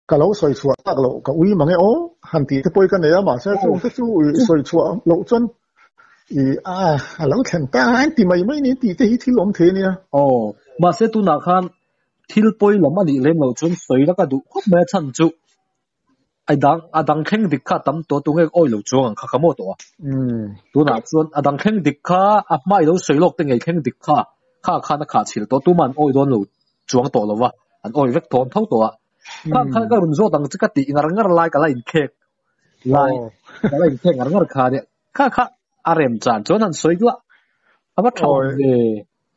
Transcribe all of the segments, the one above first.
Ka lo sawi chhuah tak loh ka ui mang e aw han tih te pawh hi ka nei a, mahse chung te chu sawi chhuah loh chuan i a a lo thlen ta a ti mai mai ni tih te hi thil awm thei a nia. Aw, mahse tunah khan thil pawi lam a nih lem loh chuan sawi la ka duh khawp mai a chhan chu a dang a dang thleng dik kha a tam tawh tunge awi lo chuang ang kha ka maw tawh a. Tunah chuan a dang thleng dik kha a hma i lo sawi lawk te ngei thleng dik kha kha khan a khah chhil tawh tuman awi dawn lo chuang tawh lo va, an awi vek thawn tho tawh a. Khang khan ka rawn zawt ang che ka tih ngar ngar lai ka la inkhek lai ka la inkhek ngar ngar kha nia kha kha a rem chan chuan han sawi duah a va tha awm ve.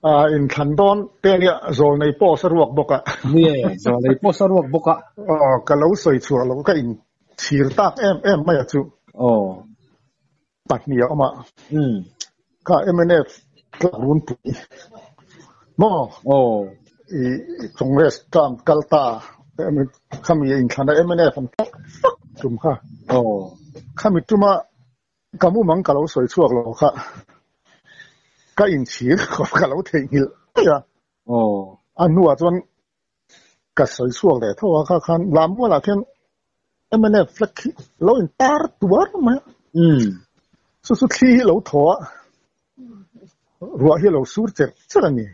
A inthlan dawn te nia zawlnei post a ruak bawk a. Nie zawlnei post a ruak bawk a. Aw ka lo sawi chhuah lo ka inchhir tak em em mai a chu. Aw. Pahnih a awm a. Kha mnf tlak runpui maw? Aw. I Congress term kal ta khami inthlana mnf an tlak fak tum kha. Aw. Khami tuma ka mumang ka lo sawi chhuak lo kha ka inchhir khawp ka lo theihnghilh daih a. Aw. A hnuah chuan Ka sawi chhuak leh tho a, kha khan Lammualah khian mnf flag hi lo in tar tuar mai a. Chu chu thli hi lo thaw a, ruah hi a lo sur cher cher a ni.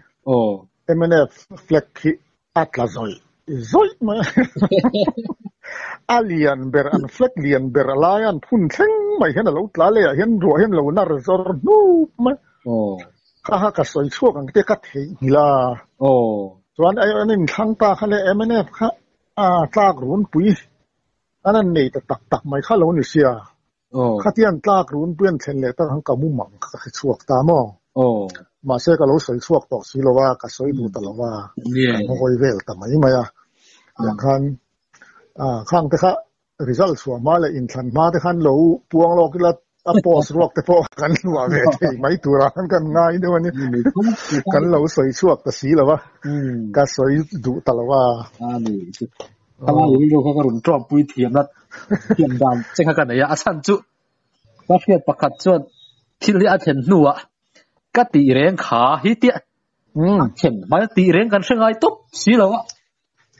Mnf flag hi a tla zawih zawih mai a. A lian ber, an flag lian ber a laia an phun thleng mai hian a lo tla leh ah hian ruah hian lo nar zawr hnup mai a. Kha kha ka sawi chhuak ang te ka theihnghilh a. Chuan ai an inthlang ta kha le mnf kha a tlak runpui an an nei ta tak tak mai kha lo ni sia. Khatia an tlak runpui an thlen leh tak ang ka mumang kha ka hre chhuak ta maw. Mahse ka lo sawi chhuak tawh si lo a, ka sawi duh ta lo a, ka ngawi vel ta mai mai a. Tiang khan khang te kha Result chhuah hma leh inthlan hma te khan lo puang lawk ila a post ruak te pawh kan hluah ve thei mai tura khan kan ngai deuh a ni. Kan lo sawi chhuak ta si lo va, ka sawi duh ta lo va. A ni, khalai rilru kha ka rawn ṭawm pui thiam a, thiam dan che kha ka nei a, a chhan chu ka hriat pakhat chuan thil hi a thlen hnuah ka tih reng kha hi tia a thlen hmai a tih reng kan hre ngai tawp si lo a.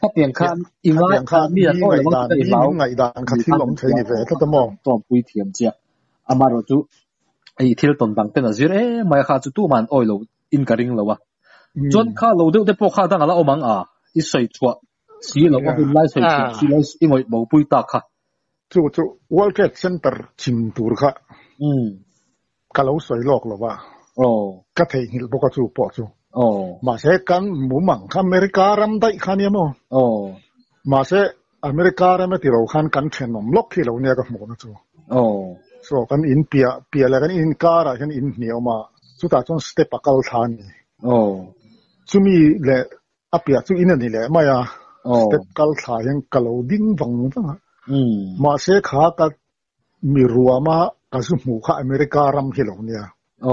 Khatiang khan i ngai khan mi an awi lo ang mi min ngaihdan kha thil awm thei ni ve tlat a maw? Tawmpui thiam chiah. Amaherawhchu hei thil tawn dang ten a zir em mai a kha chu tumah an awi lo in ka ring lo a. Chuan kha lo deuh te pawh kha dang a la awm ang a, i sawi chhuah si lo a hun lai sawi chhuah si lo i ngawih bo pui tak kha. Chu chu World Trade Center chim tur kha Ka lo sawi lawk lo va, ka theihnghilh bawk a chu pawh chu. Mahse kan mumang kha America ram daih kha nia maw? Mahse America ram a ti lo khan kan thenawm lawk khi lo nia ka hmuhna chu. So kan in piah piah leh kan inkar ah hian in hnih a awm a, chutah chuan step a kal thla a ni. Chumi leh a piah chu in a ni leh mai a, step kal thla hian ka lo ding vang vang a. Mahse kha ka Mi ruama ka zu hmuh kha America ram hi lo nia.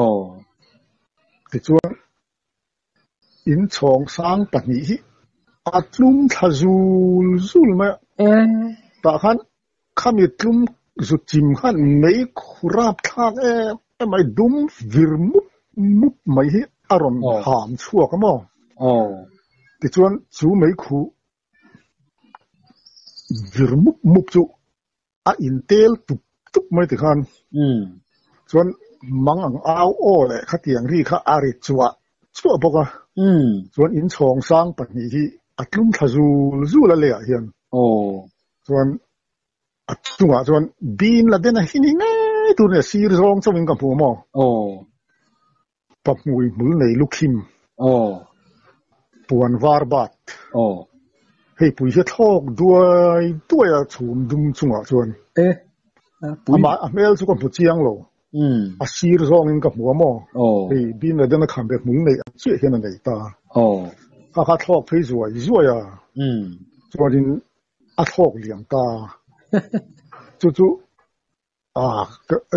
Aw. Tichuan, in chhawng sang pahnih hi a tlum thla zul zul mai a. Tah khan khami tlum zu chim khan mei khurap thlak em em mai dum vir mup mup mai hi a rawn ham chhuak a maw? Aw. Tichuan, chu mei khu vir mup mup chu A intel tup tup mai ti khan chuan mang ang au aw leh khatiang ri kha a ri chuah chuah bawk a. Chuan inchhawng sang pahnih hi a tlum thla zul zul a leiah hian chuan a chungah chuan Bin Laden a hi ni ngei tur nia sir zawng chauhin ka hmu maw? Pa hmui hmul nei lukhim. Aw. Puan var bat. Aw. Hei pui hi a thlawk duai duai a chhum dum chungah chuan. E. Pui. Amah a hmel chu ka hmu chiang lo. Umm. A sir zawngin ka hmu a maw? Aw. Hei Bin Laden a khambe hmul nei ang chiah hian a nei ta. Aw. Kha kha thlawk phei zuai zuai a. Umm. Chuanin a thlawk liam ta. Chu chu Ah,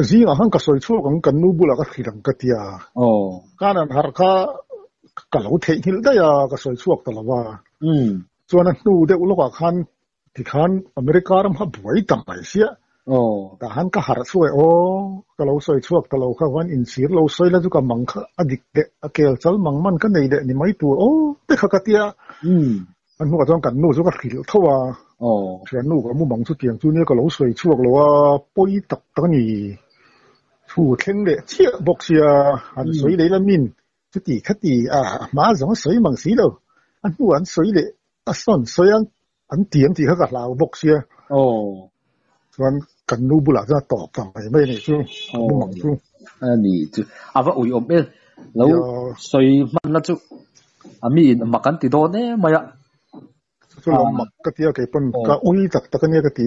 zingah khan ka sawi chhuak ang, kan nu bulah ka hrilh ang ka ti a. Aw. Khan an harh kha ka lo theihnghilh daih a, ka sawi chhuak ta lo a. Umm. Chuan a hnu deuh lawkah khan tikhan America ram kha buai ta mai sia. Aw. Tah khan ka harh chhuak e, aw, ka lo sawi chhuak ta lo kha khan inchhir lo sawi la chu ka mang kha a dik leh a kel chal mang man ka nei leh ni mai tur aw te kha ka ti a. Umm. A hnuah chuan kan nu chu ka hrilh tho a. Thiannu ka mumang chu tiang chu nia ka lo sawi chhuak lo a, pawi tak tak a ni. Thu thleng leh chiah bawk sia, han sawi leh ila min chuti khati a hma zawng a sawi mang si lo, a hnuah an sawi leh a sawn sawi a an ti ang tih kha ka hlau bawk sia. Chuan kan nu bulah chuan a tawp ta mai mai a nih chu, ka mumang chu. A ni chu, a va uiawm em, lo sawi hmanna chu a miin mak an ti dawn em mai a. Chu lo mak ka ti a, kei pawn ka ui tak tak a nia ka ti.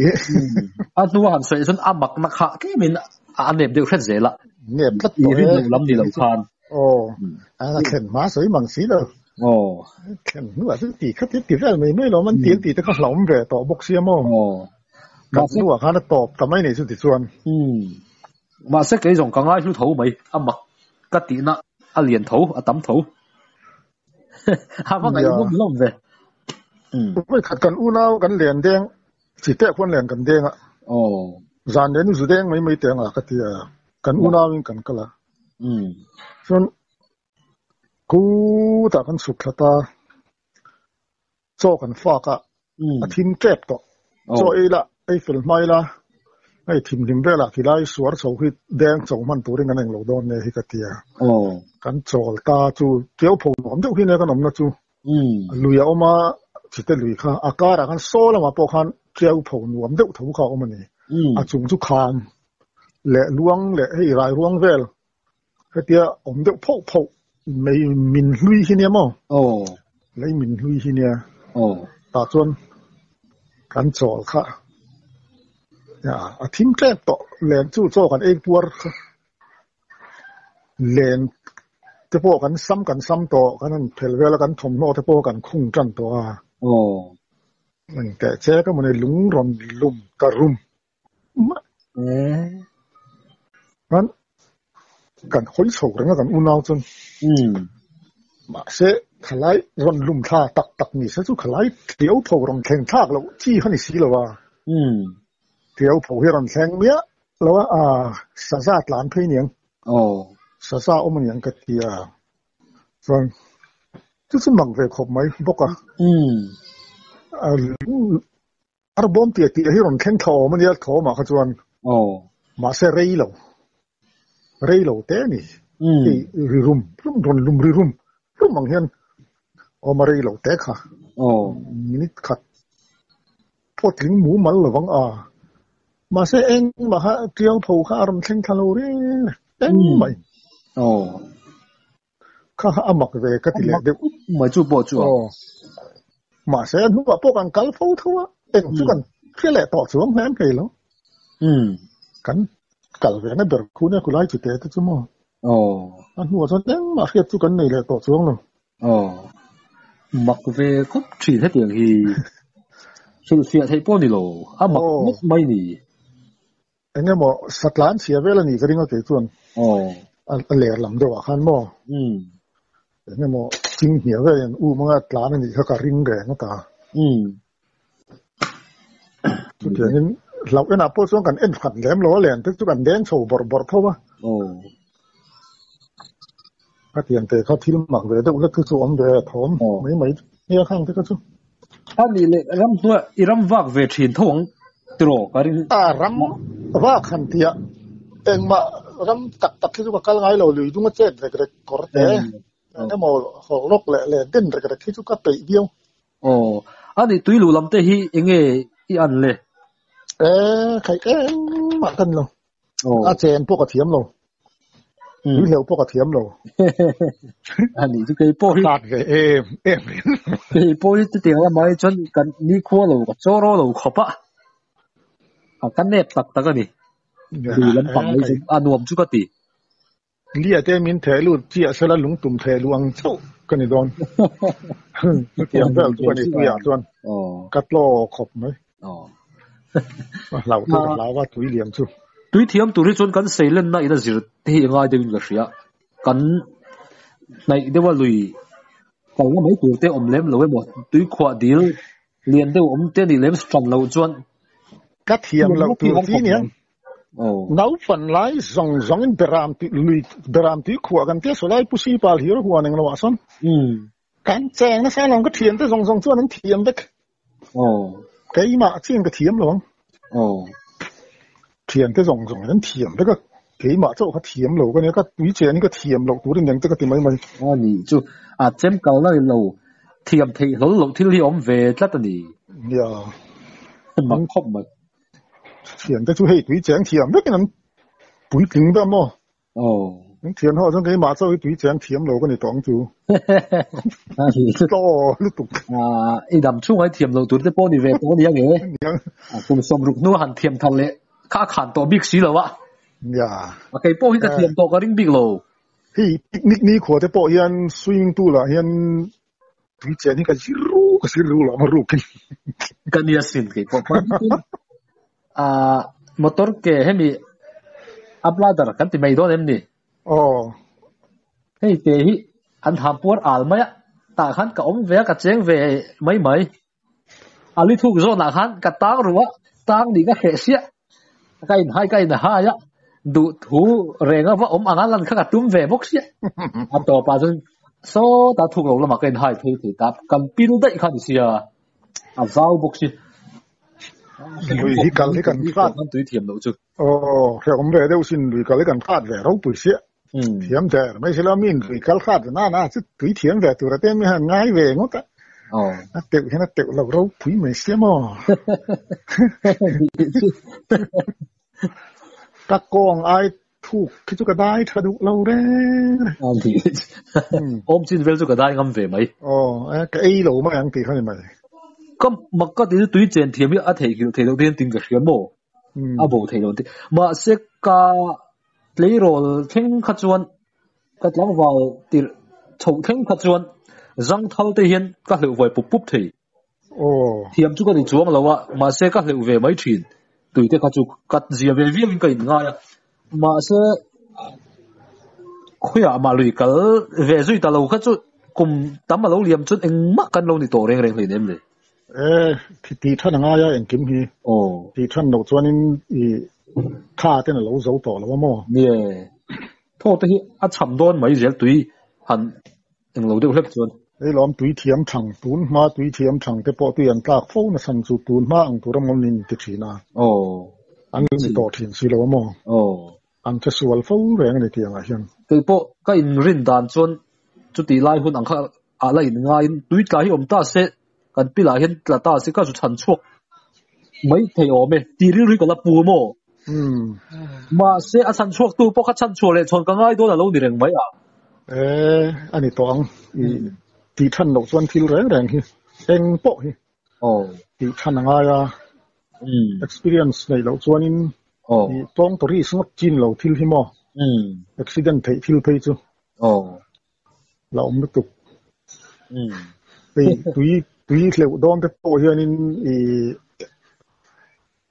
A hnua han sawi chuan a makna kha tlemin a nep deuh hret zel a. Nep tlat tawh e. I rin loh lam ni lo khan. Aw, a thlen hma sawi mang si lo. Aw. Thlen hnuah chu ti khat hi ti vel mai mai lo, an ti an tih te kha hlauhawm ve tawh bawk sia maw. Aw. Kan hnuah khan a tawp ta mai nei chu tichuan. Mahse kei zawng ka ngai hlu tho mai, a mak ka tihna a lian tho, a tam tho. A va ngaihnawm hlawm ve. Vawi khat kan unau kan len deng, chi teh khuan len kan deng a. Zan len u zu deng mai mai teh ang a ka ti a, kan unau in kan kal a. Chuan khutah kan chhuk thla ta, chaw kan fak a, a thim tep tawh. Chaw ei la, ei fel hmai la, hei thimhlim velah khilai suar chho hi deng cho hman turin kan englo dawn nge hi ka ti a. Kan chawl ta chu keu pho nuam deuh hi nia kan awmna chu. Lui a awm a, chite lui kha a karah khan saw lamah pawh khan keu pho nuam deuh tho kha a awm a ni. A chung chu kham leh luang leh hei rai ruang vel Hetia awm deuh phoh phoh mei min hlui hi nia maw? Lei min hlui hi nia. Tah chuan kan chawl kha a thim tlem tawh. Len chu chaw kan ei puar kha. Len te pawh kan sam kan sam tawh, kan han phel vel a, kan thawmhnaw te pawh kan khung tan tawh a. Engteh che ka mawni lung rawn lum ka rum. Chuan kan hawi chho reng a kan unau chuan mahse khalai rawn lum thla tak tak ni se chu khalai tiau pho rawn thleng thlak loh chi kha ni si lo a, tiau pho hi rawn thleng miah lo a, aa saza tlan phei niang saza awm aniang ka ti a, chuan chu chu mak ve khawp mai bawk a. Ar bawm tia tia hi rawn thleng thla awm a nia thawmah kha chuan. Mahse rei lo. Rei lo te a ni. Hei ri rum rum rawn lum ri rum rum ang hian awm a rei lo te kha. Minute khat pawh tling mumal lo vang a. Mahse engmah kha tiang tho kha a rawn thleng thla lo reng engmah. Kha kha a mak ve ka ti leh deuh. Mai chu pawh chu a. Aw. Mahse a hnuah pawh kan kal fo tho a, eng chu kan hria leh tawh chuang hle em thei lo. Kan kal ve na ber khu nia khulai chu te te chu maw. Aw. A hnuah chuan engmah hriat chu kan nei leh tawh chuang lo. Aw. Mak ve khawp thin hetiang hi. Hrilhfiah theih pawh ni lo. A mak ngawt mai ni. Eng emaw satlan chhia vel a nih ka ring a kei chuan a ler lam deuh ah khan maw eng emaw ching hnial vel in um anga tlan a nih kha ka ring reng a ta. Chutiangin hlauh enah pawh chuan kan en khat lem lo a len te chu kan deng chho bawrh bawrh tho a. Khatiang te kha thil mak ve deuh hlek hi chu awm ve thawm mai mai nia khang te kha chu. A nih leh ram hnuaiah i ram vak ve thin tho ang tiraw ka ring. A ram vak han tia engmah ram tak tak hi chu ka kal ngai lo lui dung a chet rek rek kawr te emaw hawk lawk leh leh den rek rek hi chu ka peih viau. Aw a nih tui luh lam te hi enge i an le? E khaih engmah ka ni lo. A chen pawh ka thiam lo. Tui hleuh pawh ka thiam lo. A nih chu kei pawh hi. Hlat ve em em. Kei pawh hi chutiang lamah hi chuan kan nikhua lo ka chaw ro lo khawp a. A ka nep tak tak a ni. Lui lampang hi chu a nuam chu ka ti. Lia te min theh lut chiah sela lungtum theh luh ang chauh ka ni dawn. Chutiang vel chu ka ni tuiah chuan ka tlaw khawp mai. A hlau chu ka hlau a tui lian chu. Tui thiam tur hi chuan kan seilenna in a zir te hi ngai deuhin ka hria. Kan hnaih deuha lui kalna mai tur te awm lem lo emaw tui khuah dil lian deuh awm te nih lem hran loh chuan Ka thiam loh tur chi nia. Naupang lai zawng zawngin beram tui lui beram tui khuah kan tia sawlai pu Sipal hi huan eng loah sawn kan cheng nasa alawm ka thiante zawng zawng chuan an thiam vek. Keimah chian ka thiam lo ang. Oh. Thian te zawng zawng an thiam vek a, keimah chauh kha thiam lo ka nia, ka tui chen hi ka thiam loh turin eng te ka ti mai mai. A ni chu, a chem kalna ni lo, thiam theih hlawl loh thil hi a awm ve tlat a ni. Nia. Mak khawp mai. Thian te chu hei tui cheng thiam vekin an puitling ber maw? Oh. Min thian ho chuan keimah chauh hi tui cheng thiam lo ka ni tawh ang chu. Tlaw lutuk. Ah, i dam chhung ai thiam lo tur te pawh ni ve tawh a ni ang e. A kum sawmruk hnu han thiam thar leh kha a khan tawh bik si lo a. Nia. A kei pawh hi ka thiam tawh ka ring bik lo. Hei picnic ni khua te pawh hian swimming pool ah hian tui chen hi ka zir ru ka zir ru lo ang rukin. Ka nia sin kei pawh hman hian ah motor ke hemi up ladder kan ti mai dawn em ni? Aw. Hei te hi an ham puar al mai a, tah khan ka awm ve a ka cheng ve mai mai. A li thuk zawnah khan ka tang ru a, tang nih ka hreh siah. Ka inhai ka inhai a, duh thu reng a va awm anga lan kha ka tum ve bawk siah. A tawpah chuan sawtah thuk lo lamah ka inhai phei thei ta, kan pil daih kha ni sia, a zau bawk si. Lui hi kal hi kan hrat. Tui thiam loh chu. Aw, hrehawm ve deuh sin lui kal hi kan hrat ve ropui siah. Thiam der mai sila mi lui kal hrat ve nana chu tui thiam ve tur ate mi han ngai ve ngawt a. A teuh hian a teuh lo ropui mai sia maw. Ka kawng ai thuk khi chu ka dai tha duh lo reng reng. Awm chin vel chu ka dai ngam ve mai. Aw, ka ei lo mai ang tih kha ni mai. Ka mak ka ti chu tui chen thiam hi a theihnghilh theih loh te hian tin ka hria maw. A bo theih loh te. Mahse ka Tleirawl thleng kha chuan ka tlangval tirh chhoh thleng kha chuan zangthal te hian ka hleuh vuai pup pup thei. Thiam chu ka ni chuang lo a, mahse ka hleuh ve mai thin. Tui te kha chu ka zia ve viau in ka inngai a, mahse khawiah mah lui kal ve zui ta lo kha chu kum tam a lo liam chuan engmah kan lo ni tawh reng reng hleinem le. E, tih than a ngai a engkim hi. Aw. Tih than loh chuanin i tha ten a lo zo tawh lo a maw? Nie. Thaw te hi a cham dawn mai zel tui han eng lo deuh hlek chuan. Hei lawm tui thiam thang, tun hma tui thiam thang te pawh tui an tlak fo nasa chu tun hma ang tur a maw min ti thin a. Aw. An ni tawh thin si lo a maw? Aw. An che sual fo reng a ni tih angah hian. Kei pawh ka inrin dan chuan chutih lai hun ang kha ah la in ngaiin tui tla hi awm ta se kan pilah hian tla ta se ka zu chhan chhuak mai thei awm e tih rilru hi ka la pu maw? Mahse a chhan chhuak tu pawh kha chhan chhuah leh chhawn ka ngai dawn a lo ni reng mai a. E a ni tawh ang i tih than loh chuan thil reng reng hi eng pawh hi tih than a ngai a experience neih loh chuanin i tawng tourist ngawt chin lo thil hi maw accident theih thil phei chu la awm lutuk. Hei tui tui hleuh dawn te pawh hianin i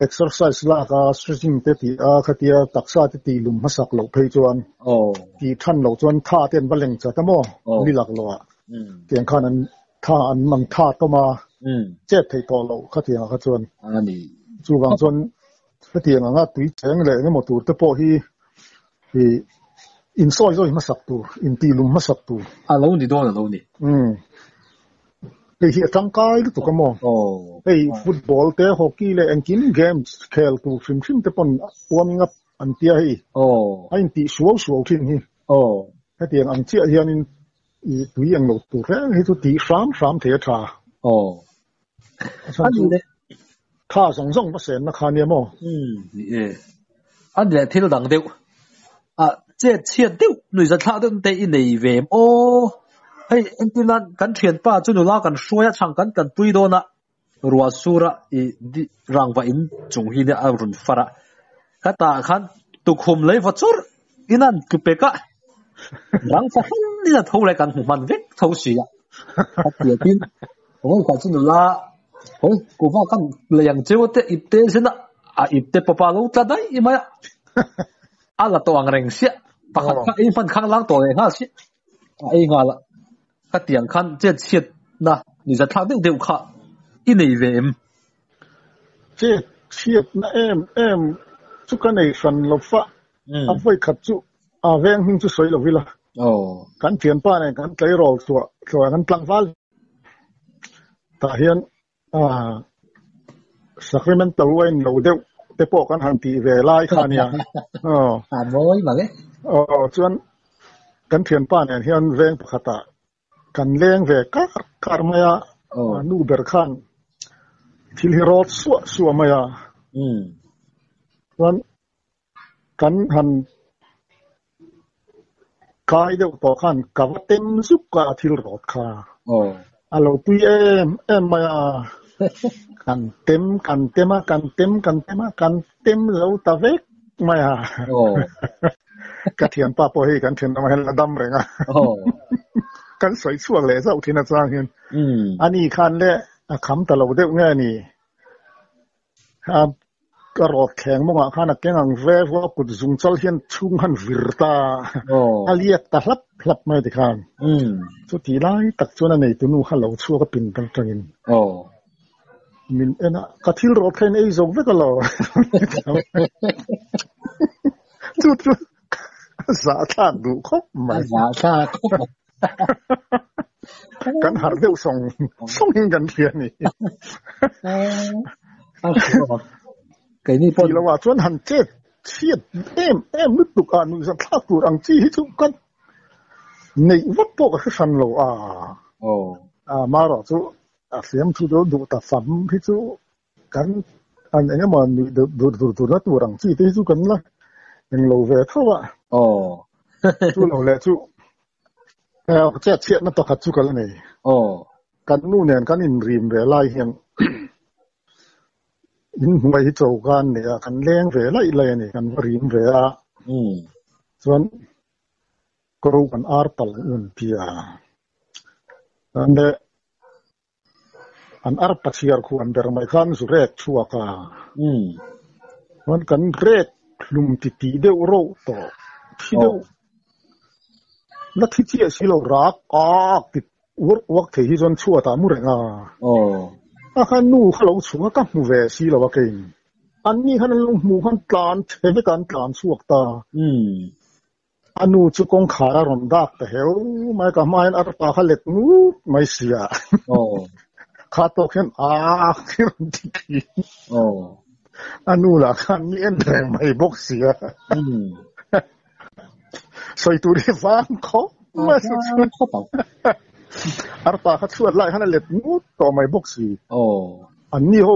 exercise lak a stretching te tih a khatia taksa te tih lum hmasak loh phei chuan tih than loh chuan tha te an va leng chat a maw ni lak loh ah tiang khan an tha an mang tha tawm a chet theih tawh loh khatiang ah kha chuan chuvang chuan hetiang anga tui cheng leh engemaw tur te pawh hi i insawi zawi hmasak tur, intih lum hmasak tur. A lo ni dawn a lo ni. Umm. Hei hi a tangkai lutuk a maw? Hei football te, hockey leh engkim games khel tur hrim hrim te pawn warming up an tia hei. A intih suau suau thin hi. Hetiang ang chiah hianin i tui eng lo tur reng hi chu tih hram hram thei a tha. A chhan chu tha zawng zawng va senna kha nia maw? Umm ni e. A ni leh thil dang deuh. A chet chhiat deuh nuihza thlak deuh te i nei ve em aw. Hei entir nan kan thianpa chu nula kan hruai a chhang kan tanpui dawn a ruah sur a i rangva in chung hi nia a rawn far a. Ka tah khan tukhum lei va chawrh in an tlu pek a. Rang fahran in a tho leh kan hmu hman vek tho si a. A tiatin Hei kha chu nula hei kuva kan lei ang cheu te ip te zin a a ip te pawpa lo tla daih mai a a la tawh ang reng siah pakhat kha ei hman khang lang tawh leh nghal siah a ei nghal a ka tiang khan chet chhiat na ni za thlak deuh deuh kha i nei ve em? Chet chhiat na em em chu ka nei hran lo fa a vawi khat chu a veng hming chu sawi lo ila kan thianpa nen kan tleirawl chhuah kan tlangval Tah hian aah Sacramental wine lo deuh te pawh kan han tih ve lai kha ania. Aw. A mawi mang e. Aw, chuan kan thianpa nen hian veng pakhatah kan leng ve kar kar mai a, nu ber khan thil hi rawt suah suah mai a. Chuan kan han kai deuh tawh khan ka va tem zuk a thil rawt kha. A lo tui em em mai a. Kan tem kan tem a, kan tem kan tem a, kan tem zo ta vek mai a. Ka thianpa pawh hei kan thian lamah hian la dam reng a. Kan sawi chhuak leh zauh thin atang hian. Ani khan le a kham ta lo deuh nge ni. A ka rawt thleng mawngah khan a keng ang ve vua kut zung chal hian chhung han vir ta. A liak ta hlap hlap mai tikhan. Chuti lai tak chuan a neitu nu kha lo chhuak a pin tang tangin. Min en a, ka thil rawt kha in ei zo vek alo. Chu chu zahthlak duh khawp mai. Zahthlak khawp mai. Kan harh deuh sawng sawngin kan hria a ni. Keini pawh. Tih lohah chuan han chet chhiat em em lutuk a, nuihzatthlak tur ang chi hi chu kan neih vak pawh ka hre hran lo a. Amaherawh chu A hliam thu chu duh ta fam hi chu kan an eng emaw nuih deuh dur dur durna tur ang chi te hi chu kan la eng lo ve tho a. Aw. Chu lo leh chu chet chhiatna pakhat chu ka la nei. Aw. Kan nu nen kan inrim ve lai hian inhnuai hi choka an nei a, kan leng ve laih laih a ni, kan va rim ve a. Chuan Kawro kan ar tal un ti a, chuan le an ar pachhiar khu an ber mai khan zu rek chhuak a, chuan kan rek hlum ti tih deuh reuh tawh thi deuh la thi chiah si lo rak ak ti uak uak thei hi chuan chhuat ah mu reng a, a khan nu kha lo chhung a ka hmu ve si lo a keiin an ni khan an lo hmuh khan tlan chhe vek a an tlan chhuak ta. A nu chu kawngkhar a rawn dak ta heu mai, ka hmain arpa kha let ngut mai si a. Kha tawk hian aak hi rawn ti thin. A nu lah khan mi en reng mai bawk si a. Sawi tur hi vang khawp mai chu chuan. Arpa kha chhuat lai khan a let ngut tawh mai bawk si. Anni ho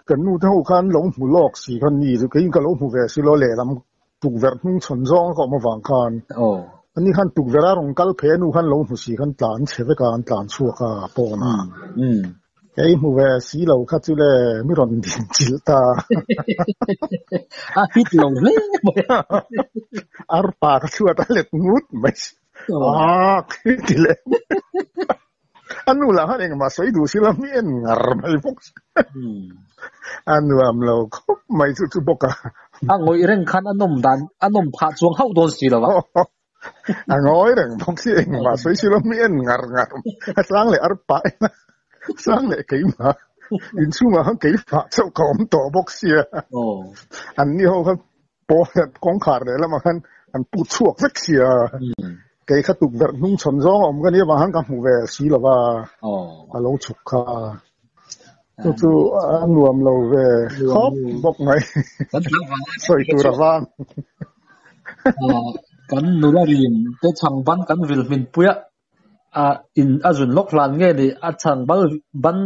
kan nu te ho khan lo hmu lawk si khan ni chu keiin ka lo hmu ve si lo lehlam Tukverh hnung chhawn zawng a ka awm avang khan ani khan tukverh a rawn kal phei a nu khan lo hmu si khan tlan chhe vek a an tlan chhuak a pawn a. Kei hmu ve si lo kha chu le mi rawn din chilh ta. A hit lo hle mai. Arpa ka chhuat a let ngut mai. Aak ti leh. A nu lah khan engmah sawi duh si lo mi en ngar mai bawk si. A nuam lo khawp mai chu chu bawk a. A ngawih reng khan a nawm dan a nawm phah chuang hauh dawn si lo a. A ngawi reng bawk si engmah sawi si lo mi en ngar ngar. A chang leh arpa en a, a chang leh keimah. Inchhungah khan keimah chauh ka awm tawh bawk sia. Anni ho khan Pawn kawngkhar leh lamah khan an put chhuak vek sia. Kei kha tukverh hnung chhawn zawng a awm ka nia vang khan ka hmu ve si lo va, a lo chhuk kha. Chu chu a nuam lo ve khawp bawk mai. Sawi tur a vang. Kan nula rin te chhang ban kan vil hmin pui a, a in a zun lawk hlan nge ni a chhang bal ban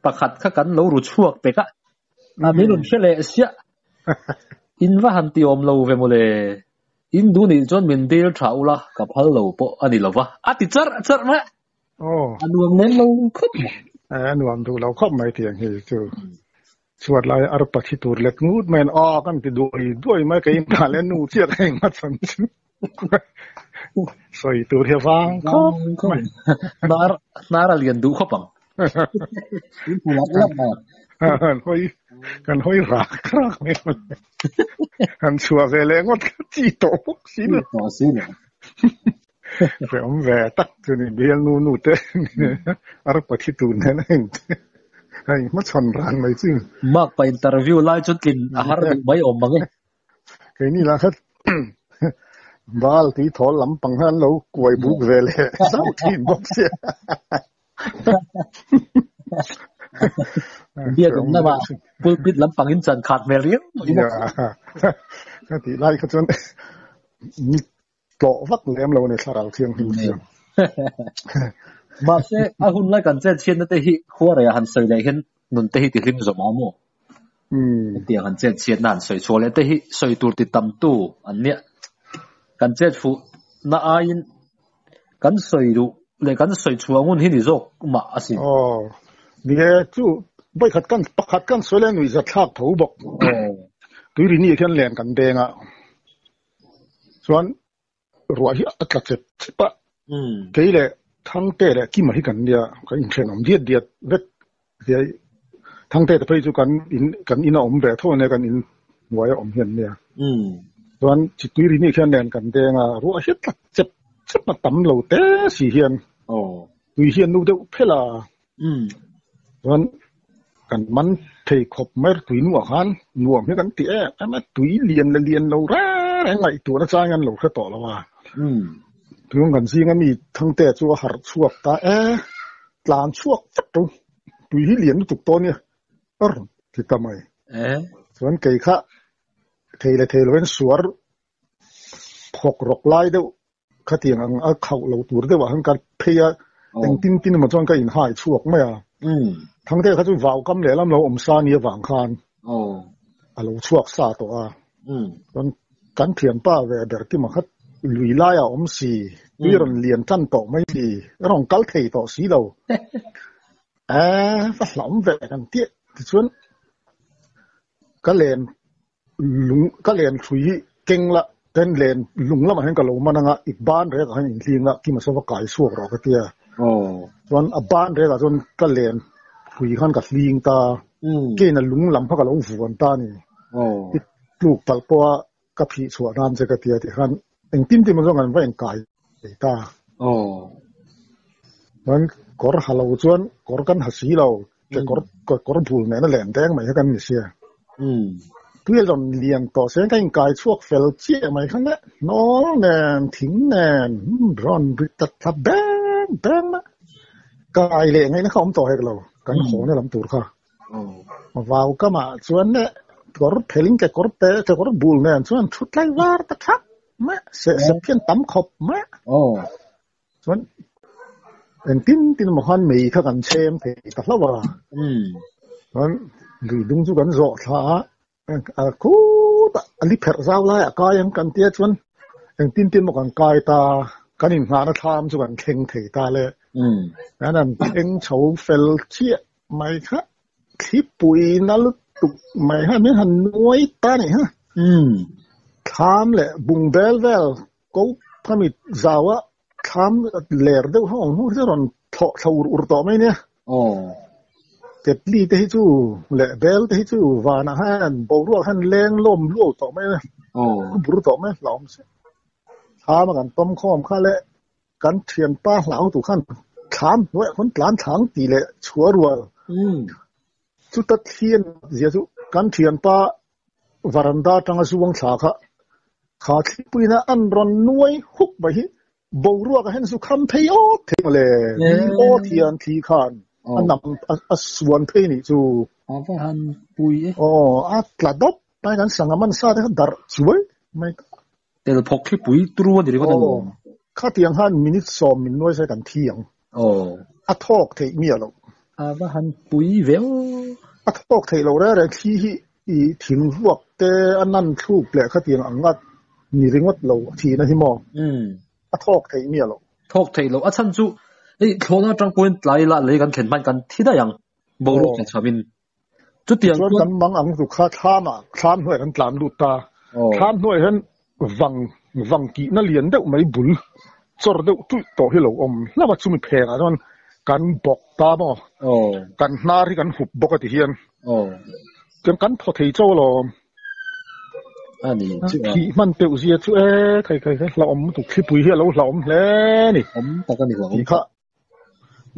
pakhat kha kan lo ru chhuak pek a, A min rawn hre leh siah. In va han ti awm lo ve mawle. In duh nih chuan min dil tha ula, ka phal lo pawh a ni lo va. A ti charh charh mai. A nuam lem lo khawp mai. A nuam duh lo khawp mai tiang hi chu. Chhuat lai arpa thi tur let ngut mai an aw kan ti duai duai mai keimah leh nu chiah ka engmah chhan chu. Sawi tur hi a vang khawp mai. Hnar hnar a lian duh khawp ang. In hmu lap lap mai. Kan hawi kan hawi rak rak mai. Kan chhuah ve leh ngawt kha chi tawh bawk si lo. Tawh si lo. Hrehawm ve tak chu ni bialnu nu te arpa thi tur nen a in a inhmachhawn ran mai chu. Mark pa interview lai chu tlin a har duh mai awm ang e. Keini lah kha bal tui thawl lampang kha an lo kuai buk ve leh zauh thin bawk sia. Biak awm na mah. Pulpit lampang in chan khat hmel riau mai bawk. Ka tih lai kha chuan ni tlawh vak lem lo a ni thlarau thianghlim chu. Mahse, a hun lai kan chet chhiatna te hi khua reiah han sawi leh hian nun te hi ti hlim zawm a maw? Hetiang han chet chhiatna han sawi chhuah leh te hi sawi tur ti tamtu an nia. Kan chet fuhna aiin kan sawi duh leh kan sawi chhuah ngun hi ni zawk mah a sin. Aw, ni e, chu vawikhat kan pakhat kan sawi leh nuihzat thlak tho bawk. Tuirini khian len kan deng a, chuan ruah hi a tla chep chep a, kei leh Thangte leh Kima hi kan nia, kan inthenawm diat diat vek. Thangte te phei chu kan in kan in a awm ve tho ania kan in hnuai a awm hian nia. Chuan Chituirini khian len kan deng a, ruah hi a tla chep chep a tam lo te si hian tui hi a nu deuh phelh a. Chuan kan man thei khawp mai tui nuah khan nuam hi kan ti em em a, tui lian leh lian lo reng reng ngaihtuahna chang an lo hre tawh lo a. Tun kan zinga mi Thangte chu a harh chhuak ta e, tlan chhuak vek ṭo, tui hi lian lutuk tawh nia a rawn ti ta mai. Chuan kei kha thei leh thei lovin suar phawk rawk lai deuh Khatiang ang a khauh lo tur deuh ah khan ka phei a, engtin tin emaw chuan ka inhai chhuak mai a. Thangte kha chu vau kam lehlam lo awm sa ni avang khan a lo chhuak sa tawh a. Chuan kan thianpa ve ber Kima kha lui laiah a awm si, tui rawn lian tan tawh mai si, a rawn kal thei tawh si lo. Eee va hlauhawm ve kan tih tichuan ka len Lung ka len thlui hi keng la ten len lung lamah hian ka lo man anga i ban rek ah hian inhling la kima saw va kai chhuak rawh ka tia. Chuan a ban rek ah chuan ka len thlui khan ka hling ta kein a lung lam kha ka lo vuan ta a ni. I tluk palh pawh a ka phih chhuah nan che ka tia tih khan engtin tin zawng an va inkai thei ta. Chuan kawr ha lo chuan kawr kan ha si lo Kekawr kekawr bul nena len deng mai kha kan ni sia. Tui a rawn lian tawh se ka inkai chhuak fel chiah mai kha le hnawl nen thing nen rawn ri ta thla beng beng a. Kai leh ngaihna kha awm tawh hek lo kan hawna lam tur kha. Vau kamah chuan le kawr phelin kekawr te kekawr bul nen chuan thu tlai var ta thak mai a seh sep hian tam khawp mai a. Chuan engtin tin emaw khan mei kha kan chhem thei ta hlauh a. Chuan lui dung chu kan zawh thla a, a khutah a li pherh zau laiah kai ang kan tia chuan engtin tin emaw kan kai ta, kan inngahna thlam chu kan thleng thei ta le. Kan han thleng chho fel chiah mai kha thlipui na lutuk mai kha min han nuai ta a nih kha. Thlam leh bung bel vel Ko khami zau a thlam ler deuh ho ang hnu hi chu rawn thlawh thla ur ur tawh mai nia. Ketli te hi chu leh bel te hi chu vanah hian boruak hian leng lawm luau tawh mai nia. Thu bur tawh mai hlauhawm si. Thlam a kan tawm khawm kha leh kan thianpa hlau tu khan thlam hnuaiah khawn tlan thlang tih leh chhuah rual. Chuta thli a nat zia chu kan thianpa Varanda atanga zuang thla kha kha thlipuina an rawn nuai huk mai hi boruak ah hian zu kham phei awt thei maw le, mi awt hian thli khan a nam a suan phei nih chu. A va han pui e. Aw a tla dawp mai kan sangha man sa te kha darh chuai mai ta. Tel phawk thlipui turu a ni ringawt a ni. Aw khatiang khan minute sawm min nuai sai kan thi ang. Aw. A thawk theih miah loh. A va han pui ve aw. A thawk theih loh reng reng thli hi i thing vuak te a nan thluk leh khatiang ang a ni ringawt lo a thihna hi maw? A thawk theih miah loh. Thawk theih loh. A chhan chu hei thlawhna atang pawhin tlai lah lei kan thlen hmain kan thi daih ang boruak tla chhuamin. Chutiang chuan kan mang ang chu kha thlam ah thlam hnuaiah kan tlan lut ta. Thlam hnuaiah hian vang vang kihna lian deuh mai bul chawr deuh tuih tawh hi lo awm hlauh a, chumi phengah chuan kan bawk ta maw? Kan hnar hi kan hup bawk a ti hian chuan kan thaw thei chauh alawm. Thih hman teuh zia chu e khai khai khai hlauhawm lutuk thlipui hi a lo hlauhawm hle a ni. Tih kha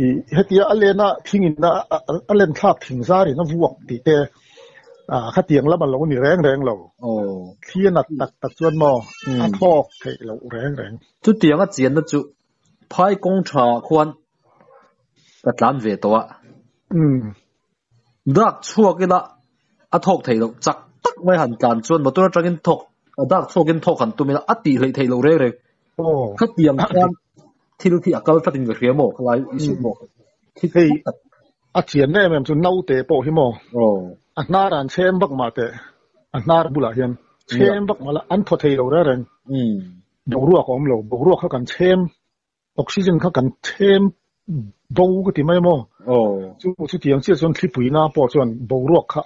I hetia a len a thing in a a len thlak thing zar in a vuak tih te ah khatiang lam a lo ni reng reng lo. Thli a nat tak tak chuan maw a thawk theih loh reng reng. Chutiang a chianna chu phai kawng tha khuan ka tlan ve tawh a. Dak chhuak ila. A thawk thei loh chak tak mai han tlan chuan motor atangin thawk a dak chhuakin thawk han tum ila a tih hleih theih loh reng reng. Khatiang khan thil khi a kal tlatin ka hria maw khalai i sawi maw? Hei a chian em em chu naute pawh hi maw a hnar an chhem vak mah teh a hnar bulah hian chhem vak mah la an thaw thei lo reng reng. Boruak a awm lo boruak kha kan chhem Oxygen kha kan them bo ka ti mai maw? Chu chutiang chiah chuan thlipui na pawh chuan boruak kha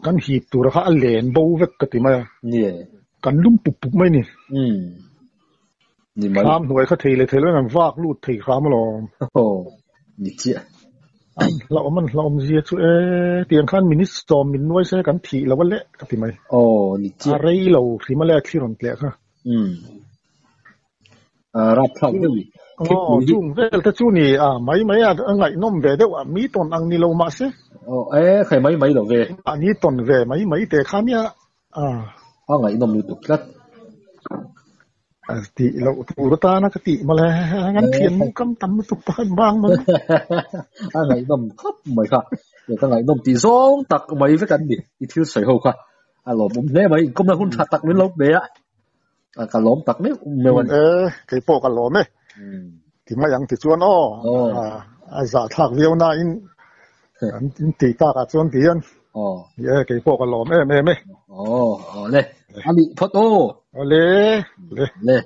kan hip tura kha a len bo vek ka ti mai a. Kan lum pup pup mai ni. Thlam hnuai kha thei leh thei lo in an vak lut thei hram alawm. Ni chiah. An hlauhawm an hlauhawm zia chu e tiang khan minute sawm min nuai se kan thih lo a leh ka ti mai. A rei lo hrim a le a thli rawn tleh kha. Rapthlak deuh i. Aw, chung vel te chu ni a, mai mai a ngaihnawm ve deuh a, mi tawn ang ni lo mah se. Aw, e, khai mai mai lo ve. Mahni tawn ve mai mai te kha nia a. A ngaihnawm lutuk tlat. A tih loh tur atana ka tih mawle, kan thian mu kam tam lutuk pakhat bang maw. A ngaihnawm khawp mai kha, ka ngaihnawm tih zawng tak mai vek an ni, i thil sawi ho kha a lawmawm hle mai, inkawmna hun tha tak min lo pe a. Ka lawm tak meuh meuh a ni. E, kei pawh ka lawm e. Ti mai ang ti chuan aw, a zahthlak viau nain an tih takah chuan ti hian e, kei pawh ka lawm em em e. Aw, aw le, a nih phawt aw. Aw le, le. Le.